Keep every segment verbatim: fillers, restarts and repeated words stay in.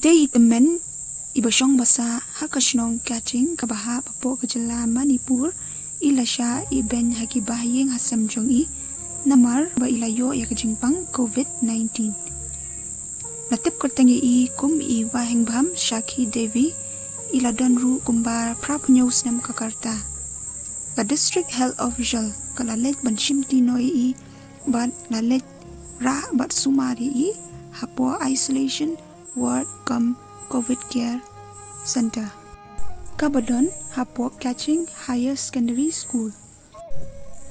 Ite i tymmen iba shong basa ha ka shnong Kaching kaba hap hapoh ka jylla Manipur, i la shah ibeiñ ha ki bahaïing hasem jong i namar ba i la ïoh ïa ka jingpang COVID nineteen. La tip kyrteng ïa i kum i Wahengbham Shakhi Devi, i la don ruh kumba phra phew snem ka rta. Ka District Health Official ka la leit ban shimti noh ïa i bad la leit rah bad sumar ïa i hapoh isolation ward cum COVID care center kaba don hapoh Kaching Higher Secondary School.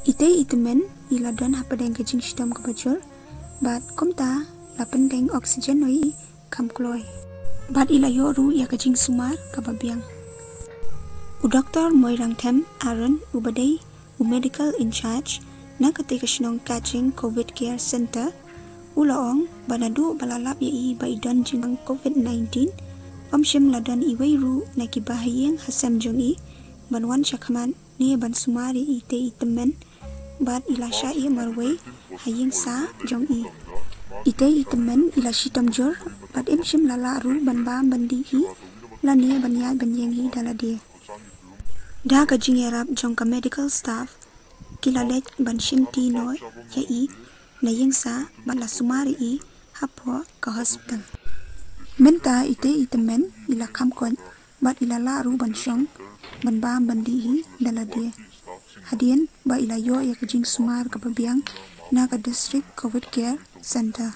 Ite i tymmen i la don hapdeng ka jingshitom kaba jur bad kumta la pyndeng oxygen noh ïa i kham kloi bad i la ïoh ruh ïa ka jingsumar kaba biang. U Doktor Moirangthem Aaron uba dei u medical in charge na katei ka shnong Kaching COVID care center, u la ong ba naduh ba la lap ïa i ba i don jingpang COVID nineteen, ym shym la don iwei ruh na ki bahaïing hasem jong i ban wan shakhmat ne ban sumar ïa ite i tymmen bad i la shah ïeh marwei ha ïing sah jong i. Ite i tymmen i la shitom jur bad ym shym la lah ruh ban bam ban dih hi lane ban ïaid ban ïeng hi da lade. Da ka jingïarap jong ka medical staff, ki la leit ban shimti noh ïa i na ïing sah bad la sumar ïa i hapoh ka hospital. Mynta ite i tymmen i la kham koit bad i la lah ruh ban shong ban bam ban dih hi da lade hadien ba i la ïoh ïa ka jingsumar kaba biang na ka District COVID care center.